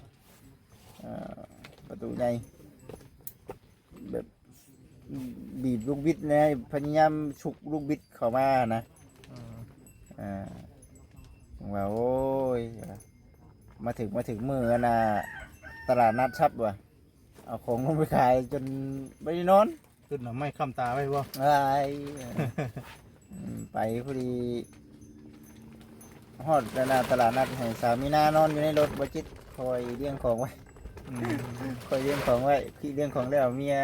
ເອີ ປະຕູໃຫຍ່ ແບບບີບລູກບິດນະ ພະຍາຍາມຊຸກລູກບິດເຂົ້າມານະ ອືມ ອ່າ ຈັ່ງວ່າ ໂອ້ຍ ມາເຖິງ ມາເຖິງມື້ອັນນ່າ ຕະຫຼາດນັດຊັບວ່າ ເອົາຂອງລົງໄປຂາຍຈົນບໍ່ໄດ້ນອນ ຂຶ້ນເອົາໄມ້ຄ້ຳຕາໄວ້ບໍ່? ໄວ້ ອືມ ໄປພໍດີ ຮອດອັນນ່າຕະຫຼາດນັດ ໃຫ້ສາວມີນານອນຢູ່ໃນລົດ ບໍ່ຈິດ ຄອຍລຽງຂອງໄວ້ ອືມ ຄອຍລຽງຂອງໄວ້ ລຽງຂອງແລ້ວເມຍ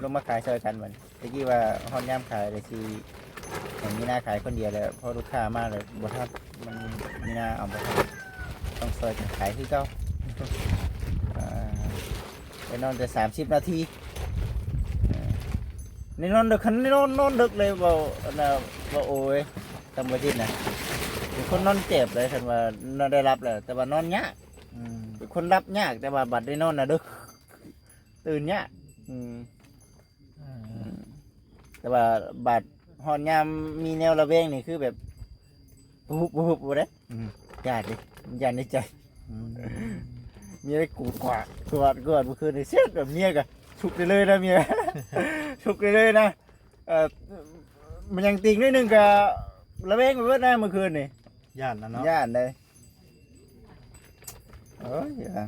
ລົງມາຂາຍຊ່ອຍກັນບັດນີ້ ແຕ່ກີ້ວ່າຮອດຍາມຂາຍແລ້ວຊິໃຫ້ມີນາຂາຍຄົນດຽວແລ້ວ ພໍລູກຄ້າມາແລ້ວບໍ່ທັນ ມັນມີນາເອົາບໍ່ທັນ ຕ້ອງຊ່ອຍກັນຂາຍຄືເກົ່າ ອ່າ ໄປນອນແຕ່ສາມສິບນາທີ ເອີ ນີ້ນອນດຶກ ຄັນນີ້ນອນ ນອນດຶກເລີຍ ເວົ້າອັນນ່າ ເວົ້າໂອ້ຍ ທຳບໍ່ຈິດນະ ເປັນຄົນນອນແຈບເລີຍ ຄັນວ່ານອນໄດ້ຫຼັບແລ້ວ ແຕ່ວ່ານອນຍາກ ອືມ ເປັນຄົນຫຼັບຍາກ ແຕ່ວ່າບັດໄດ້ນອນນະດຶກ ຕື່ນຍາກ ອືມ ອ່າ ຕ່ວ່າບາດຮອດຍາມມີແນວລະແວງນີ້ ຄືແບບ ປຸບໆໆ ບໍ່ໄດ້ ອືມ ຢ້ານເດ້ ຢ້ານໃນໃຈ ອືມ ເມຍໄດ້ກູດກວາດ ກວາດ ກວາດ ມື້ຄືນນີ້ ເຊັດ ແບບເມຍກໍຊຸກໄດ້ເລີຍນະ ເມຍ ຊຸກໄດ້ເລີຍນະ ເອີ ມັນຍັງຕິງໜ້ອຍໜຶ່ງກໍລະແວງໄປເບິດນະ ມື້ຄືນນີ້ ຢ້ານນະເນາະ ຢ້ານເດ້ ໂອ້ຍ ອ່າ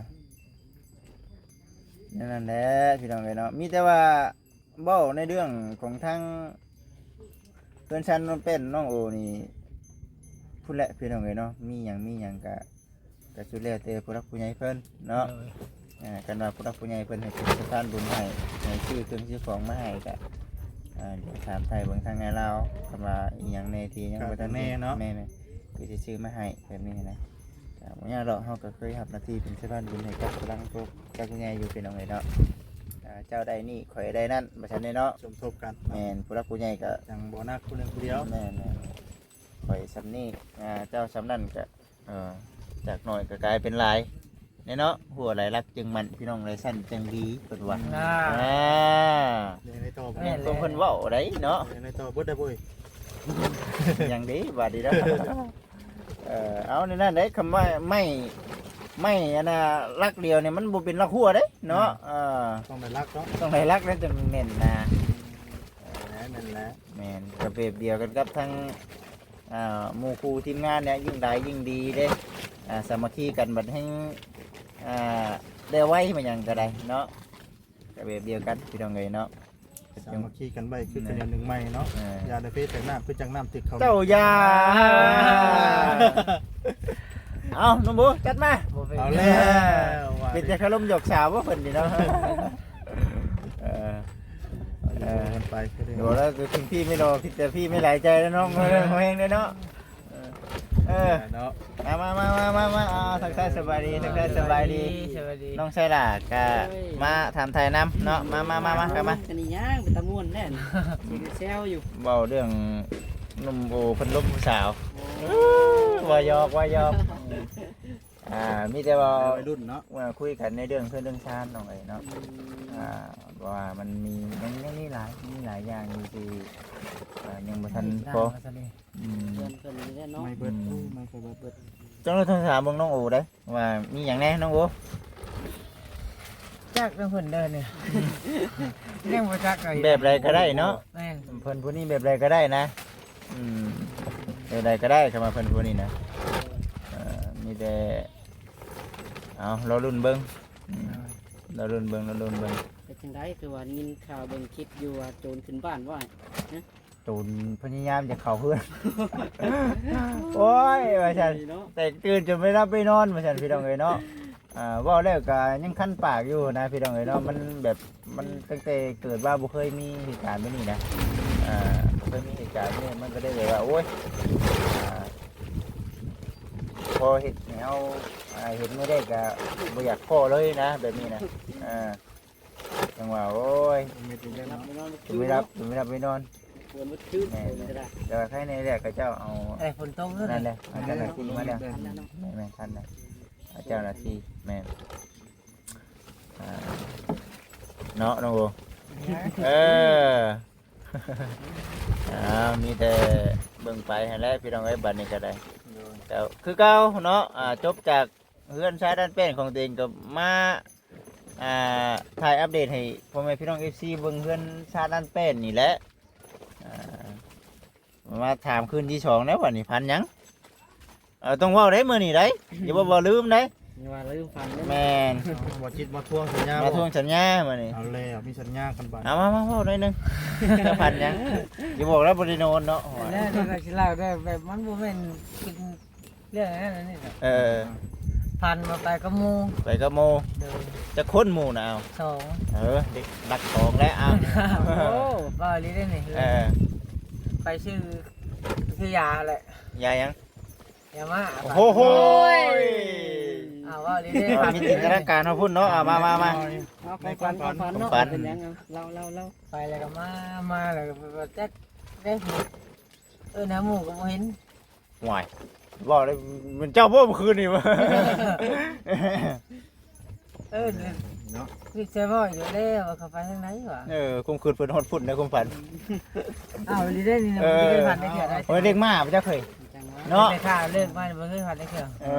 ແນວນັ້ນແຫຼະ ພີ່ນ້ອງເອີຍເນາະ ມີແຕ່ວ່າ ເວົ້າໃນເລື່ອງຂອງທາງເຮືອນຊານນ້ອງແປ້ນນ້ອງໂອນີ້ ພຸ້ນແຫຼະພີ່ນ້ອງເອີຍເນາະ ມີຫຍັງ ມີຫຍັງກະ ກະສຸດແລ້ວແຕ່ຜູ້ຫຼັກຜູ້ໃຫຍ່ເພິ່ນເນາະ ໂດຍ ອ່າ ຄັນວ່າຜູ້ຫຼັກຜູ້ໃຫຍ່ເພິ່ນໃຫ້ເປັນສະພານບຸນໃຫ້ ໃຫ້ຊື້ເຄື່ອງຊື້ຂອງມາໃຫ້ກະ ອ່າ ດຽວຖາມໄຖ່ເບິ່ງທາງອ້າຍລາວ ຄັນວ່າອີ່ຫຍັງແດ່ທີ່ຍັງບໍ່ທັນ ກະແນ່ເນາະ ແມ່ນໆ ຄືຊິຊື້ມາໃຫ້ແບບນີ້ນະ ກະບໍ່ຍາກດອກ ເຮົາກໍເຄີຍຮັບໜ້າທີ່ເປັນສະພານບຸນໃຫ້ກັບຜູ້ຫຼັກຜູ້ໃຫຍ່ຢູ່ພີ່ນ້ອງເອີຍເນາະ ອ່າ ເຈົ້າໄດ້ນີ້ ຂ້ອຍໄດ້ນັ້ນ ວ່າຊັ້ນເດເນາະ ສົມທົບກັນ ແມ່ນ ຜູ້ຫຼັກຜູ້ໃຫຍ່ກໍ ຈັ່ງບໍ່ໜັກຜູ້ໜຶ່ງຜູ້ດຽວ ແມ່ນໆ ຂ້ອຍສ່ຳນີ້ ອ່າ ເຈົ້າສ່ຳນັ້ນກໍ ເອີ ຈາກໜ້ອຍກໍກາຍເປັນຫຼາຍເດ້ເນາະ ຮົ່ວໄຫຼລັກຈຶ່ງໝັ້ນ ພີ່ນ້ອງໄຫຼຊັ້ນຈຶ່ງດີ ເພິ່ນວ່າ ອ່າ ອ່າ ຍັງໄດ້ຕໍ່ບໍ່ ແມ່ນ ຄວາມເພິ່ນເວົ້າໄດ໋ເນາະ ຍັງໄດ້ຕໍ່ເບິດໄດ້ບໍ່ ຍັງເດ້ ບາດນີ້ເນາະ ເອີ ເອົາ ໃນນັ້ນເດ້ ຄຳວ່າໄມ້ ໄມ້ອັນນ່າຫຼັກດຽວນີ້ມັນບໍ່ເປັນຫຼັກຮົ່ວເດ້ເນາະ ອ່າ ເອີ ຕ້ອງໄດ້ຫຼັກເນາະ ຕ້ອງໄດ້ຫຼັກແລ້ວຈຶ່ງແມ່ນນະ ເອີ ແມ່ນແຫຼະ ແມ່ນ ກໍແບບດຽວກັນກັບທາງ ອ່າ ໝູ່ຄູ່ທີມງານເນຍ ຍິ່ງຫຼາຍຍິ່ງດີເດ້ ອ່າ ສາມັກຄີກັນບັດແຮ່ງ ອ່າ ໄດ້ໄວ ມາຫຍັງກໍໄດ້ເນາະ ກໍແບບດຽວກັນພີ່ນ້ອງເອີຍເນາະ ສາມັກຄີກັນໄວ້ຄື ແມ່ນ ຂະໜຽວໜຶ່ງໄມ້ເນາະ ເອີ ຢ່າໄດ້ເພໃສ່ນ້ຳ ຄືຈັ່ງນ້ຳຕິດເຂົ້າ ເຈົ້າຢ່າ ເອົາ ໜຸ່ມບູ ຈັດມາ ບໍ່ເປັນ ເອົາແລ້ວ ເປັນແຕ່ຄາລົມຫຍອກສາວບໍ່ເພິ່ນນີ້ເນາະ ເອີ ເອີ ກັນໄປຄືເດີມ ບໍ່ແລ້ວ ເປັນພີ່ໄມ່ຫຼໍ່ ຄິດແຕ່ພີ່ໄມ່ຫຼາຍໃຈແລ້ວນ້ອງ ເອີ ແຮງເດ້ເນາະ ເອີ ເອີ ເນາະ ມາ ມາ ມາ ມາ ມາ ອ່າ ທັກທາຍສະບາຍດີ ທັກທາຍສະບາຍດີ ສະບາຍດີ ນ້ອງໄຊຫຼ້າກະ ໂອ້ຍ ມາຖາມໄຖ່ນຳເນາະ ມາ ມາ ມາ ມາ ເຂົ້າມາ ອັນນີ້ຍ່າງເປັນຕາມ່ວນແທ້ ຊິແຊວຢູ່ ເວົ້າເລື່ອງໜຸ່ມໂອເພິ່ນລົມຜູ້ສາວ ໂອ້ ເອີ ວ່າຫຍອກ ວ່າຫຍອກ ອ່າ ມີແຕ່ວ່າ ໄວລຸ້ນເນາະ ເມື່ອຄຸຍກັນໃນເລື່ອງເຮືອນເລື່ອງຊານນ້ອງເອີຍເນາະ ອືມ ອ່າ ເພາະວ່າມັນມີ ຍັງ ຍັງມີຫຼາຍ ມີຫຼາຍຢ່າງຢູ່ທີ່ ອ່າ ຍັງບໍ່ທັນພໍ ອືມ ເພິ່ນ ເພິ່ນນີ້ແຫຼະເນາະ ໄມ້ເບິດ ອືມ ໄມ້ກໍເບິດ ເຈົ້າຕ້ອງຖາມເບິ່ງນ້ອງໂອເດ້ ວ່າມີຫຍັງແດ່ນ້ອງໂອ ຈັກນຳເພິ່ນເດີນີ້ ຍັງບໍ່ຈັກເລີຍ ແບບໃດກໍໄດ້ເນາະ ແມ່ນ ເພິ່ນຜູ້ນີ້ແບບໃດກໍໄດ້ນະ ອືມ ແບບໃດກໍໄດ້ ຄຳວ່າເພິ່ນຜູ້ນີ້ນະ ເອີ ມີແຕ່ ເອົາ ລໍລຸ້ນເບິ່ງ ອືມ ລໍລຸ້ນເບິ່ງ ລໍລຸ້ນເບິ່ງ ເປັນຈັ່ງໃດ ຄືວ່າໄດ້ຍິນຂ່າວເບິ່ງຄລິບຢູ່ວ່າໂຈນຂຶ້ນບ້ານວ່າ ໂຈນພະຍາຍາມຈະເຂົ້າເຮືອນ ໂອ້ຍ ວ່າຊັ້ນ ເນາະ ແຕກຕື່ນຈົນໄປຫຼັບໄປນອນ ວ່າຊັ້ນ ພີ່ນ້ອງເອີຍເນາະ ອ່າ ເວົ້າແລ້ວກະຍັງຄັນປາກຢູ່ນະ ພີ່ນ້ອງເອີຍເນາະ ມັນແບບ ມັນຕັ້ງແຕ່ເກີດມາບໍ່ເຄີຍມີເຫດການແບບນີ້ນະ ອ່າ ບໍ່ເຄີຍມີເຫດການແບບນີ້ ມັນກໍໄດ້ແບບວ່າ ໂອ້ຍ ອ່າ ພໍເຮັດໃຫ້ເຮົາ ອ່າ ເຫັນມື້ໃດກໍບໍ່ຢາກພໍ້ເລີຍນະ ແບບນີ້ນະ ອ່າ ຈັ່ງວ່າ ໂອ້ຍ ເປັນໄປໄດ້ເນາະ ເປັນໄປໄດ້ ເປັນໄປໄດ້ໄປນອນ ແມ່ນ ແຕ່ວ່າໃຄແນ່ແຫຼະ ເຂົາເຈົ້າເອົາ ເອີ ຝົນຕົກ ນັ້ນແຫຼະ ເອົາເຈົ້າໜ້າທີ່ມາແລ້ວ ແມ່ນໆ ທັນແລ້ວ ເອົາເຈົ້າໜ້າທີ່ ແມ່ນ ອ່າ ເນາະ ນ້ອງໂອ ເອີ ອ່າ ມີແຕ່ເບິ່ງໄປຫັ້ນແຫຼະ ພີ່ນ້ອງເອີຍ ບັດນີ້ກໍໄດ້ ໂດຍ ກໍຄືເກົ່າເນາະ ອ່າ ຈົບຈາກ ເຮືອນຊານລ້ານແປ້ນຂອງຕົວເອງກໍມາ ອ່າ ຖ່າຍອັບເດດໃຫ້ພໍ່ແມ່ພີ່ນ້ອງເອັຟຊີເບິ່ງເຮືອນຊານລ້ານແປ້ນນີ້ແຫຼະ ອ່າ ມາຖາມຄືນທີສອງແລ້ວ ບັດນີ້ຝັນຫຍັງ ເອີ ຕ້ອງເວົ້າໄດ໋ມື້ນີ້ໄດ໋ ຢ່າວ່າບໍ່ລືມໄດ໋ ຢ່າວ່າລືມຝັນເດ້ ແມ່ນ ບໍ່ຈິດມາທວງສັນຍາ ມາທວງສັນຍາມື້ນີ້ ເອົາແລ້ວ ມີສັນຍາກັນບັດ ເອົາມາ ມາເວົ້າໜ້ອຍໜຶ່ງ ຝັນຫຍັງ ຢ່າບອກແລ້ວບໍ່ໄດ້ນອນເນາະ ແລ້ວກໍຊິເລົ່າໄດ້ ແບບມັນບໍ່ແມ່ນກິນ ເລື່ອງນັ້ນອັນນີ້ນະ ເອີ ພັນວ່າໄປກັບໝູ່ ໄປກັບໝູ່ ໂດຍ ຈັກຄົນໝູ່ນະ ເອົາ ສອງ ເອີ ເດັກລັກຂອງແລ້ວ ເອົາ ໂອ້ ເວົ້າອີ່ຫຼີເດ້ນີ້ ເອີ ໄປຊື້ ຊື້ຢາແຫຼະ ຢາຫຍັງ ຢາມ້າ ໂອ້ໂຫຍ ເອົາ ເວົ້າອີ່ຫຼີເດ້ ເອີ ມີຈິນຕະນາການເຮົາພຸ້ນເນາະ ເອົາ ມາ ມາ ມາ ເອົາ ຂອງຂວັນ ຂອງຂວັນເນາະ ຂອງຂວັນ ເປັນຫຍັງ ເລົ່າ ເລົ່າ ເລົ່າ ໄປແລ້ວກໍມາ ມາແລ້ວກໍແບບຈັກເດ້ ເອີ້ນຫາໝູ່ກໍບໍ່ເຫັນ ຫວາຍ ເວົ້າໄດ້ແມ່ນເຈົ້າບໍ່ເມື່ອຄືນນີ້ ເອີ ເອີ ຄິດໃສ່ບໍ່ຢູ່ແລ້ວວ່າເຂົາໄປທາງໃດຫວາ. ເອີ ຄວາມຄິດເພິ່ນຮອດພຸ້ນໃນຄວາມຝັນ. ອ້າວ ອີ່ຫຼີເດ້ນີ້ນະ ເອີ ບໍ່ເຄີຍຝັນຈັກເທື່ອໄດ໋. ໂອ້ຍ ເດັກໝາບໍ່ຈັກເຄີຍເນາະ. ແຕ່ຖ້າເລີກມານີ້ບໍ່ເຄີຍຝັນຈັກເທື່ອ. ເອີ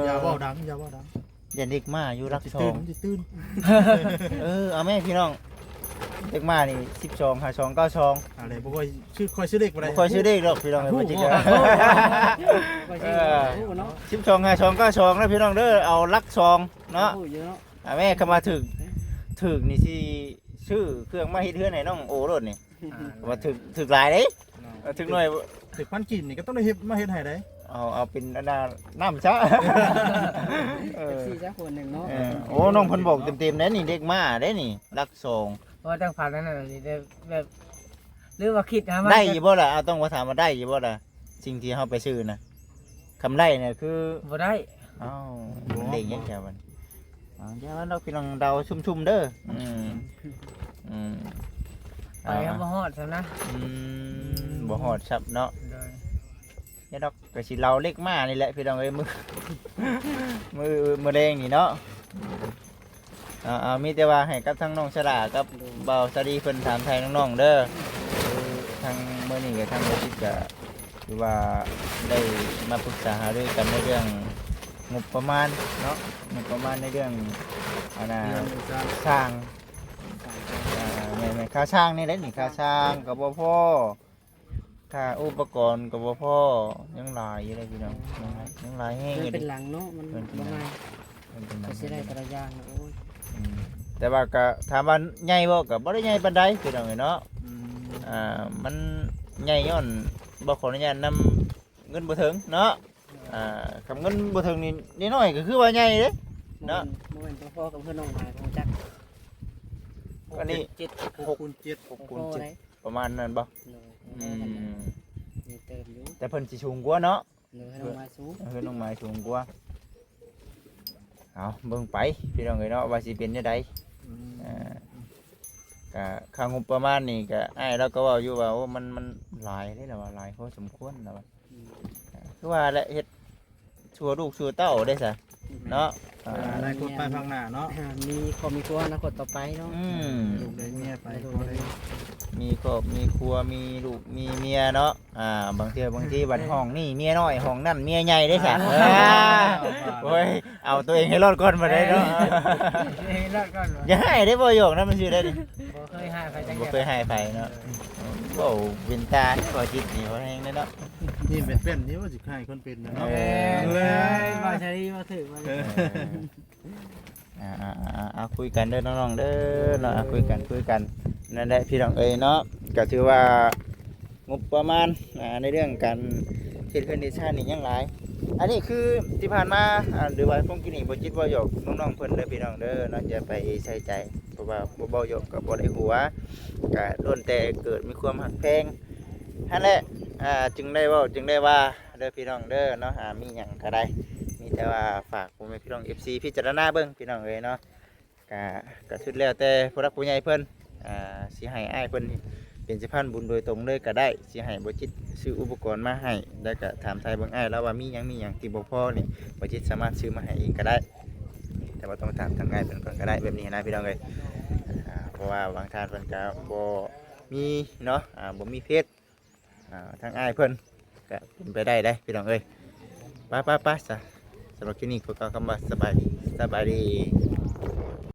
ຢ່າເວົ້າດັງ ຢ່າເວົ້າດັງ. ຢ່າເດັກໝາຢູ່ຫຼັກສອງ ມັນຊິຕື່ນ ມັນຊິຕື່ນ. ເອີ ເອົາແມ່ພີ່ນ້ອງ ເດັກໝານີ້ ສິບສອງຫ້າສອງເກົ້າສອງ ອັນນີ້ບໍ່ຄ່ອຍຊື້ ຄ່ອຍຊື້ເລກບໍ່ໄດ້ ບໍ່ຄ່ອຍຊື້ເລກດອກພີ່ນ້ອງເອີຍ. ບໍ່ຈິກ ເອີ ເນາະ ສິບສອງຫ້າສອງເກົ້າສອງເດີພີ່ນ້ອງເດີ ເອົາຫຼັກສອງເນາະ. ເອົາແມ່ ຄັນວ່າຖືກ ຖືກນີ້ຊິຊື້ເຄື່ອງມາເຮັດເຮືອນໃຫ້ນ້ອງໂອໂລດນີ້. ອ່າ ວ່າຖືກ ຖືກຫຼາຍເດ້. ເອີ ຖືກໜ້ອຍ ຖືກພັນກີບນີ້ກໍຕ້ອງໄດ້ເຮັດ ມາເຮັດໃຫ້ໄດ໋. ເອົາ ເອົາເປັນອັນນ່າ ນ້ຳຊະ ເອີ ເອັຟຊີຊະຄົນໜຶ່ງເນາະ. ເອີ ໂອ້ ນ້ອງເພິ່ນບອກເຕັມໆເດ້ນີ້ ເດັກໝາເດ້ນີ້ ຫຼັກສອງ. ເພາະວ່າຈັ່ງຝັນອັນນັ້ນນີ້ ແບບ ຫຼືວ່າຄິດຫາມັນ ໄດ້ຢູ່ບໍ່ລະ? ເອົາ ຕ້ອງມາຖາມວ່າໄດ້ຢູ່ບໍ່ລະ ສິ່ງທີ່ເຮົາໄປຊື້ນະ? ຄຳໄດ້ນະຄື ບໍ່ໄດ້. ເອົ້າ ມັນເດ້ງຫຍັງແຖວມັນ? ເອົາ ຢ່າວ່າດອກ ພີ່ນ້ອງເດົາຊຸ່ມໆເດີ. ອືມ ອືມ ໄປ ເອົາ ບໍ່ຮອດຊັ້ນນະ. ອືມ ບໍ່ຮອດຊ້ຳເນາະ. ໂດຍ ຢ່າດອກ ກໍຊິເລົ່າເລັກມານີ້ແຫຼະ ພີ່ນ້ອງເອີຍ ມື້ ມື້ ມື້ແລງນີ້ເນາະ. ເອົາ ເອົາ ມີແຕ່ວ່າໃຫ້ກັບທາງນ້ອງສະຫຼາກັບ ໂດຍ ບ່າວສາລີເພິ່ນຖາມໄຖ່ນ້ອງໆເດີ. ຄືທາງມື້ນີ້ກໍທາງບໍລິສັດກໍ ຄືວ່າໄດ້ມາປຶກສາຫາລືກັນໃນເລື່ອງງົບປະມານເນາະ ງົບປະມານໃນເລື່ອງ ອັນນ່າ ເລື່ອງສ້າງ ສ້າງ ອ່າ ແມ່ນໆ ຄ່າສ້າງນີ້ແຫຼະນີ້ ຄ່າສ້າງກໍບໍ່ພໍ ຄ່າອຸປະກອນກໍບໍ່ພໍ ຍັງຫຼາຍຢູ່ເດ້ພີ່ນ້ອງ ຍັງຫຼາຍແຮງຢູ່ເດ້. ເປັນຫຼັງເນາະ ມັນບໍ່ງ່າຍ ເປັນຫຼັງ ເພິ່ນເຮັດແຕ່ລະຢ່າງນະ ໂອ້ຍ. ອືມ ແຕ່ວ່າກໍຖາມວ່າໃຫຍ່ບໍ່ ກໍບໍ່ໄດ້ໃຫຍ່ປານໃດ ພີ່ນ້ອງເອີຍເນາະ. ອືມ ອ່າ ມັນໃຫຍ່ຍ້ອນບໍ່ຂໍອະນຸຍາດນຳ ເງິນບໍ່ເຖິງເນາະ. ອ່າ ຄຳເງິນບໍ່ເຖິງນີ້ ນ້ອຍໆກໍຄືວ່າໃຫຍ່ເດ້ເນາະ. ບໍ່ແມ່ນ ບໍ່ພໍກັບເຮືອນນ້ອງໝາຍ ບໍ່ຮູ້ຈັກ ອັນນີ້ ເຈັດ ຫົກ ຫົກຄູນເຈັດ ຫົກຄູນເຈັດ ປະມານນັ້ນບໍ່? ໂດຍ ອືມ ມີເຕີມຢູ່ ແຕ່ເພິ່ນຊິສູງກວ່າເນາະ. ໂດຍ ເຮືອນນ້ອງໝາຍສູງ ເຮືອນນ້ອງໝາຍສູງກວ່າ. ເອົາ ເບິ່ງໄປ ພີ່ນ້ອງເອີຍເນາະ ວ່າຊິເປັນແນວໃດ. ອືມ ອ່າ ກະຄ່າງົບປະມານນີ້ ກະອ້າຍລາວກໍເວົ້າຢູ່ວ່າ ໂອ້ ມັນ ມັນຫຼາຍເດ້ລະວ່າ ຫຼາຍພໍສົມຄວນລະວ່າ. ອືມ ຄືວ່າແຫຼະ ເຮັດຊົ່ວລູກຊົ່ວເຕົ້າເດ້ຊະ ອືມ ເນາະ. ອ່າ ອານາຄົດໄປຂ້າງໜ້າເນາະ ອ່າ ມີຄອບມີຄົວອະນາຄົດຕໍ່ໄປເນາະ. ອືມ ລູກໄດ້ເມຍໄປ ໄດ້ລູກໄດ້ເມຍ ມີຄອບມີຄົວ ມີລູກມີເມຍເນາະ. ອ່າ ບາງເທື່ອ ບາງທີບັດຫ້ອງນີ້ເມຍນ້ອຍ ຫ້ອງນັ້ນເມຍໃຫຍ່ເດ້ຊະ. ອ່າ ໂອ້ຍ ເອົາຕົວເອງໃຫ້ລອດກ່ອນບັດໃດເນາະ. ເອີ ເອົາຕົວເອງໃຫ້ລອດກ່ອນ. ຢ່າຮ້າຍເດ້ ບໍ່ຫຍອກນຳຊື່ໄດ໋ນີ້ ບໍ່ເຄີຍຮ້າຍໃຜຈັກ ບໍ່ເຄີຍຮ້າຍໃຜເນາະ. ເອີ ເວົ້າເປັນຕາເດ້ ບໍ່ຈິດນີ້ ບໍ່ແຮງເດ້ເນາະ. ນີ້ເປັນເປັນນີ້ວ່າຊິຮ້າຍຄົນເປັນນະເນາະ. ເອີ ເອີ ບໍ່ໃຊ່ ບໍ່ຖືກ ບໍ່ຖືກ. ເອີ ອ່າ ອ່າ ອ່າ ອ່າ ຄຸຍກັນເດີນ້ອງໆເດີເນາະ. ອ່າ ຄຸຍກັນ ຄຸຍກັນ ນັ້ນແຫຼະພີ່ນ້ອງເອີຍເນາະ. ກໍຖືວ່າງົບປະມານ ອ່າ ໃນເລື່ອງການເຮັດເຮືອນເຮັດຊານນີ້ຍັງຫຼາຍ. ອັນນີ້ຄືທີ່ຜ່ານມາ ອ່າ ຫຼືວ່າພວກກີ້ນີ້ບໍ່ຈິດເວົ້າຫຍອກນ້ອງໆເພິ່ນເດີພີ່ນ້ອງເດີເນາະ ຢ່າໄປໃສ່ໃຈ ເພາະວ່າບໍ່ເວົ້າຫຍອກກໍບໍ່ໄດ້ຫົວ ກໍລ້ວນແຕ່ເກີດມີຄວາມຮັກແພງຫັ້ນແຫຼະ ອ່າ ຈຶ່ງໄດ້ເວົ້າ ຈຶ່ງໄດ້ວ່າເດີພີ່ນ້ອງເດີເນາະ. ອ່າ ມີຫຍັງກໍໄດ້ ມີແຕ່ວ່າຝາກ ພໍ່ແມ່ພີ່ນ້ອງເອັຟຊີພິຈາລະນາເບິ່ງພີ່ນ້ອງເອີຍເນາະ. ກະ ກະສຸດແລ້ວແຕ່ຜູ້ຫຼັກຜູ້ໃຫຍ່ເພິ່ນ ອ່າ ຊິໃຫ້ອ້າຍເພິ່ນເປັນສະພານບຸນໂດຍຕົງເລີຍກະໄດ້ ຊິໃຫ້ບໍ່ຈິດຊື້ອຸປະກອນມາໃຫ້ ແລ້ວກະຖາມໄຖ່ເບິ່ງອ້າຍລາວວ່າມີຫຍັງ ມີຫຍັງທີ່ບໍ່ພໍນີ້ ບໍ່ຈິດສາມາດຊື້ມາໃຫ້ເອງກະໄດ້. ແຕ່ວ່າຕ້ອງຖາມທາງອ້າຍເພິ່ນກ່ອນກະໄດ້ ແບບນີ້ນະພີ່ນ້ອງເອີຍ. ອ່າ ເພາະວ່າບາງທ່ານເພິ່ນກະບໍ່ມີເນາະ ອ່າ ບໍ່ມີເຟສ ອ່າ ທາງອ້າຍເພິ່ນກະເປັນໄປໄດ້ເດ້ພີ່ນ້ອງເອີຍ. ໄປໆໆ ຊະ ສຳລັບຄລິບນີ້ຂໍກ່າວຄຳວ່າສະບາຍດີ ສະບາຍດີ.